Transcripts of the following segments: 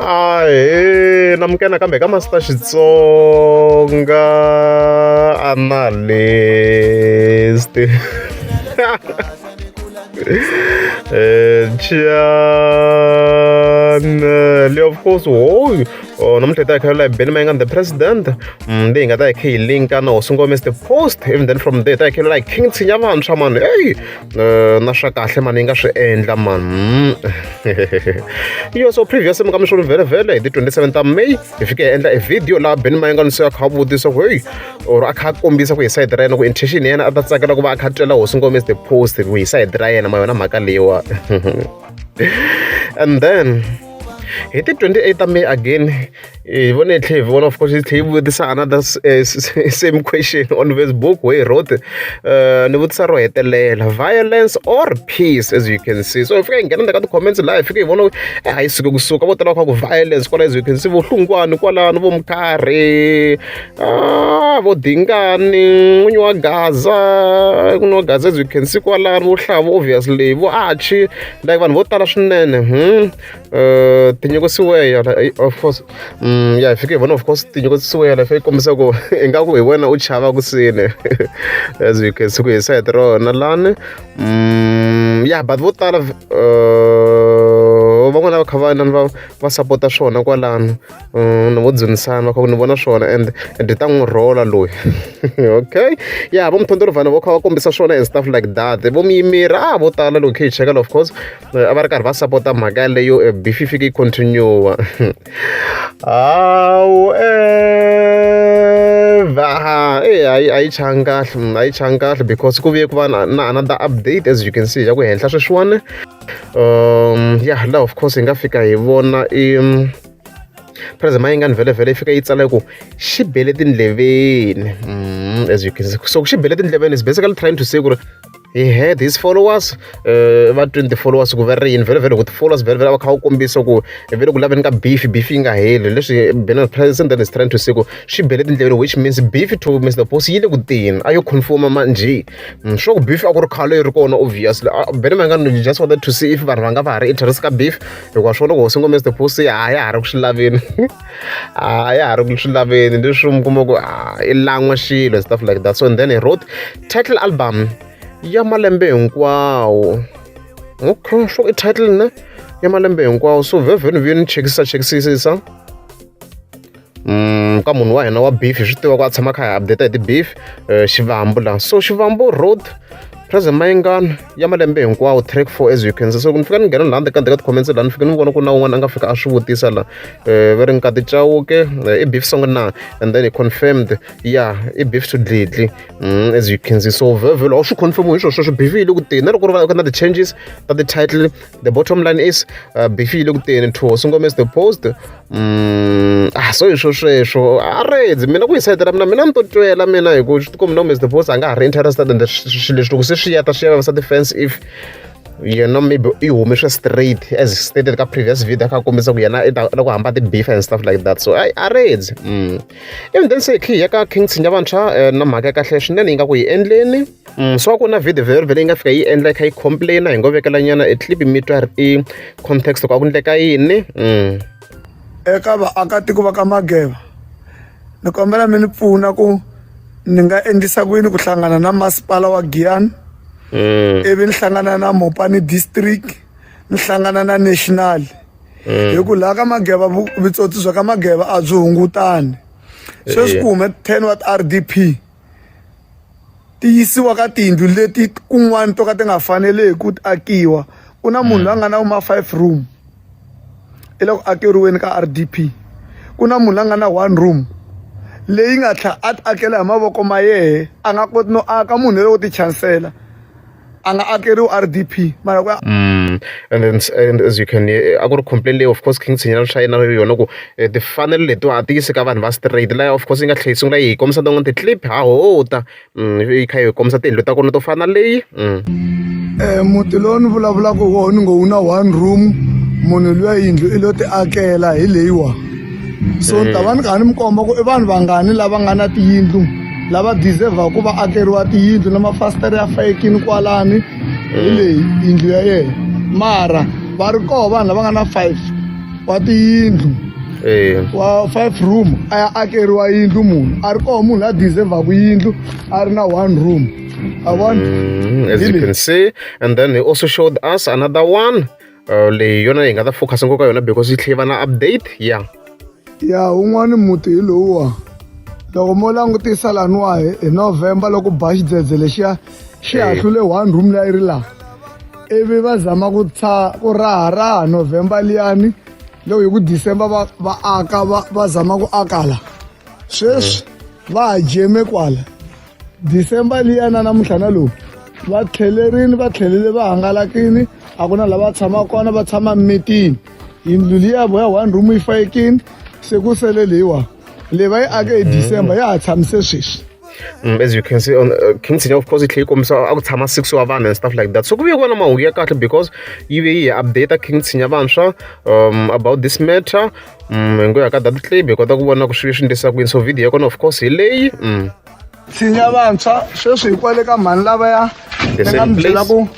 Ahee namukela nakambe ka Master Xitsonga Analyst channel of course hoyi oh, namuntlha hi ta hi kha la hi Benny Mayengani the president leyi hi nga ta hi kha hi linka na hosi Ngome the post even then from there hi ta hi kha la hi King Tshinya vantshwa mani hey na swa kahle mani yi nga swi endla mani yo so previous mi ka mi swona vhele vhele hi ti 27 ta May hi fike hi endla e video laha Benny Mayengani se a kha a vutisa ku hey or a kha a kombisa ku hi sayiti ra yena ku intention ya yena a ta tsakela ku va a kha a twela hosi Ngome the post ku hi sayiti ra yena ma yona mhaka leyiwa and then hi ti 28 ta May again hi vone hi tlhe hi vona of course hi tlhe yi vutisa another same question on Facebook where he wrote ni vutisa ro hetelela violence or peace as you can see so hi fika hi nghena ndzhaku ka ti-comments laha hi fika hi vona a yi suke kusuka vo tala va kha ku violence kwala as you can see vo hlungwani kwalano vo mukharhi vo dingani n'winyi wa gaza n'winyi wa gaza as you can see kwalano vo hlavu obviously vo archie like vanhu vo tala swinene tinyiko siweya of course ya hi fike hi vona of course tinyiko siweya la yi kombisa ku ingaku hi wena u chavaku sini as you can see ku hi sayiti rona lani ya but vo tala van'wana va kha va inani va va sapota swona kwalano ni vo dzunisana va kha ni vona swona and and ta n'wi rhola loyi okay ya vo mthondorovhana vo kha va kombisa swona and stuff like that vo muyimeri a vo tala loko khe hi cheka of course a va ri karhi va sapota mhaka yaleyo beef yi fike yi continue however e a yi changi kahle a yi changi kahle because ku vuye ku va na na another update as you can see ya ku henhla sweswiwani ya laha of course hi nga fika hi vona i President Mayengani vhele vhele yi fika yi tsala ku xi bele tindleveni as you can see so xi bele tindleveni is basically trying to say ku ri he had his followers va 20 followers ku va ri yini vhele vhele ku ti-followers vhele vhele a va kha va kombisa ku vhele ku laveni ka beef beef yi nga heli leswi Bernard President is trying to say ku xi bele tindleveni which means beef to Mr Post yi le ku teni a yo confirma manjhe swa ku beef a ku ri khale yi ri kona obviously Benny Mayengani just wanted to see if vanhu va nga va ha ri interest ka beef hikuva swona ku hosi Ngome Mr Post a ya ha ri ku swi laveni a ya ha ri ku swi laveni leswi mi kuma ku i lan'wa xilo and stuff like that so and then he wrote title album ya malembe hinkwawo okay so i title ne ya malembe hinkwawo so vhevhe ni vuye ni chekisisa chekisisisa ka munhu wa hina wa beef hi swi tiva ku a tshama kha hi update hi ti-beef xivambu la so xivambu road President Mayengani ya malembe hinkwawo track 4 as you can see so ni fika ni nghena laha ka ka ti-comments laha ni fika ni vona ku na un'wana a nga fika a swi vutisa la va ri nkati Chauke i beef song na and then he confirmed yeah i beef to dlidli as you can see so vhevhelo a swi confirm hi swona sweswo beef yi le ku teni na loko ku ri na ti-changes ta ti-title the bottom line is beef yi le ku teni to Hosi Ngome the post so hi swo sweswo a redzi mina ku yi sayitela mina mina ni to twela mina hi ku swi tikombi na Mr Post a nga ha ri interested and swilo leswi loko se swi ya ta swi ya vavisa ti-fans if yena maybe i hume swa straight as stated ka previous video a kha a kombisa ku yena i ta ku hamba ti-beef and stuff like that so a redzi even then se hi ya ka King Tshinya vantshwa na mhaka ya kahle swinene yi nga ku yi endleni so a ku na video vhele vhele yi nga fika yi endla yi kha yi complain hi ngo vekela nyana e clip mi twa i context ku a ku endleka yini Eka vaakatiko va ka Mageva ni kombela mi ni pfuna ku ni nga endlisa ku yini ku hlangana na masipala wa Giyani ivi ni hlangana na Mopani district ni hlangana na national hi ku laha ka Mageva vutsotsi bya ka Mageva a byi hungutani sweswi ku hume 10 wa ti-R_D_P ti yisiwa ka tiyindlu leti kun'wani to ka ti nga faneleki ku akiwa ku na munhu loyi a nga na ma five room i le ku akeriweni ka R_D_P ku na munhu la nga na one room leyi nga tlha a ti akela hi mavoko ma yehe a nga koti no aka munhu loyi wo ti chansela a nga akeriwi R_D_P mara ku And then and as you can hear a ku ri complain leyi of course King Tshinyana swa yena yona ku timfanelo letiwa a ti yisi ka vanhu va straight laya of course yi nga tlhela yi sungula yi hi kombisa tin'wana ti-clip ha ho ta yi kha yi hi kombisa tiyindlu ta kona to fana na leyi Muti lowu ni vulavulaka hi wona ni ngo wu na one room munhu luya yindlu i lo ti akela hi leyiwa so ni ta va ni kha ni mi komba ku i vanhu vangani lava nga na tiyindlu lava deserve ku va akeriwa tiyindlu na mafasitere ya fayekini kwalani hi leyi yindlu ya yena mara va ri koho vanhu lava nga na five. Wa tiyindlu wa 5 room a ya akeriwa yindlu munhu a ri koho munhu la deservaku yindlu a ri na 1 room a vona. As you can see, and then he also showed us another one leyi yona hi nga ta focus ngopfu ka yona because yi tlhe va na update ya. Ya wun'wani muti hi lowuwa loko mo langutisa laniwa hi November loko ba xidzedze lexiya xi hahlule 1 room leyi ri laha ivi va zama ku tsha ku raharaha November liyani loko hi ku December va va aka va va zama ku aka la sweswi va ha jeme kwala December liya na namuntlha na lowu va tlhelerini va tlhelele va hangalakini a ku na lava tshamaka kona va tshama mimitini yindlu liya vo ya 1 room yi fayekini se ku sele leyiwa leyi va yi ake hi December ya ha tshamise sweswi. As you can see on King Tshinya, of course yi tlhe yi kombisa a ku tshama 6 wa vanhu and stuff like that, so ku vuye ku va na mahungu ya kahle because yi ve yi hi update King Tshinya vantshwa about this matter. Hi ngo ya ka that clip hi kota ku vona ku swi endlisa ku yini, so video ya kona of course hi leyi. Tshinya vantshwa sweswi hi kwale ka mhani lavaya The ni nga same mi byela place. ku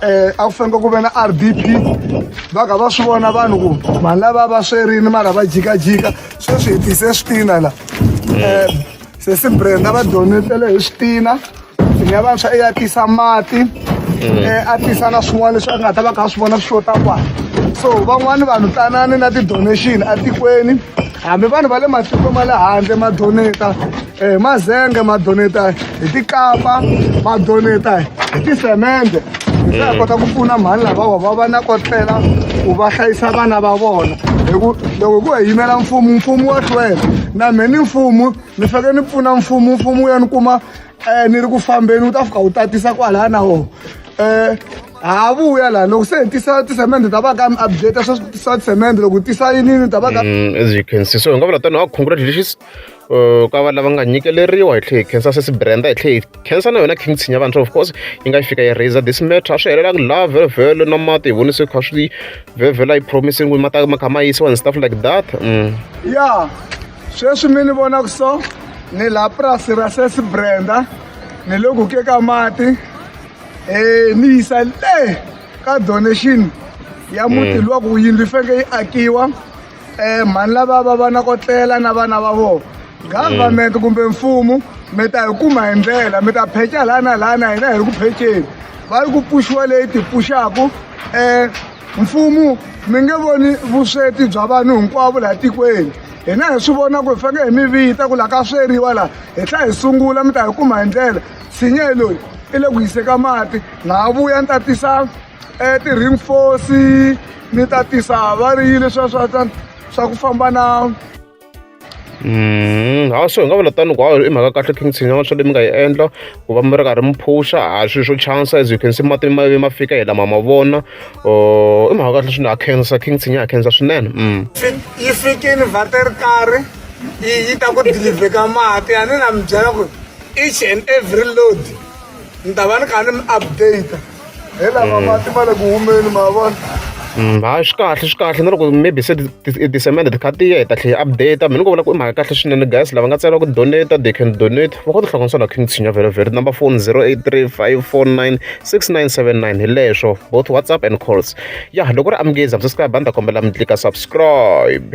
a ku faneke ku ve na RDP va kha va swi vona vanhu ku mhani lava va swerini mara va jikajika sweswi hi tise switina la sesi Brenda va donetele hi switina Tshinya vantshwa i ya tisa mati a tisa na swin'wana leswi a nga ta va kha swi vona swi xota kwala so van'wani vanhu tanani na ti-donation atikweni hambi vanhu va le matiko ma le handle ma doneta hi mazenge ma doneta hi tikapa ma doneta hi tisemende hi ta kota ku pfuna mhani lavawa va va na kotlela ku va hlayisa vana va vona hi ku loko ku hi yimela mfumo mfumo wa hlwela na me ni mfumo ni faneke ni pfuna mfumo mfumo wu ya ni kuma ni ri ku fambeni wu ta fika wu tatisa kwalaya na wona ha vuya laha loko se hi tisa tisemende ta va ka mi update swa tisa tisemende loko tisa yinini ta va ka. As you can see, so hi nga vula tano congratulations ka va lava nga nyikeleriwa hi tlhe hi khensa sesi Brenda hi tlhe hi khensa na yona King Tshinya vantshwa of course yi nga fika yi raise this matter a swi helelangi laha vhele na mati hi vonise kha swi vhele yi promising ku ma ta ma kha ma yisiwa and stuff like that. Ya sweswi mi ni vonaka so ni laha purasi ra sesi Brenda ni le ku keka mati ni yisa le ka donation ya muti luwa ku yindlu yi faneke yi akiwa mhani lava va va na kotlela na vana va vona government kumbe mfumo mi ta hi kuma hi ndlela mi ta pheca laha na laha na hina hi ri ku pheceni va ri ku pfuxiwa leyi ti pfuxaku mfumo mi nge voni vusweti bya vanhu hinkwavo laha tikweni hina hi swi vona ku hi faneke hi mi vita ku laha ka sweriwa laha hi tlhela hi sungula mi ta hi kuma hi ndlela Tshinya loyi i le ku yiseka mati na ha vuya ni ta tisa ti-ring force ni ta tisa va ri yini leswiya swa swa ku famba na. Ha so hi nga vula tano ku i mhaka kahle King Tshinya swa leyi mi nga yi endla ku va mi ri karhi mi phusha a swilo swo chansa as you can see mati ma ma fika hi lama ma vona i mhaka kahle swinene ha khensa King Tshinya ha khensa swinene. Yi fikini vaterikari yi ta ku deliver ka mati a ni na mi byela ku each and every load ni ta va ni kha ni mi update hi lama mati ma le ku humeni ma vona. Ha swi kahle swi kahle na loko maybe se tisemende ti kha ti ya hi ta tlhela hi update mina ni ko vula ku i mhaka kahle swinene guys lava nga tsariwa ku donate they can donate va kota ku hlanganisa na King Tshinya vhele vhele number phone 0835496979 hi leswo both WhatsApp and calls ya loko ri amukeza subscribe a ni ta kombela mi tlika subscribe.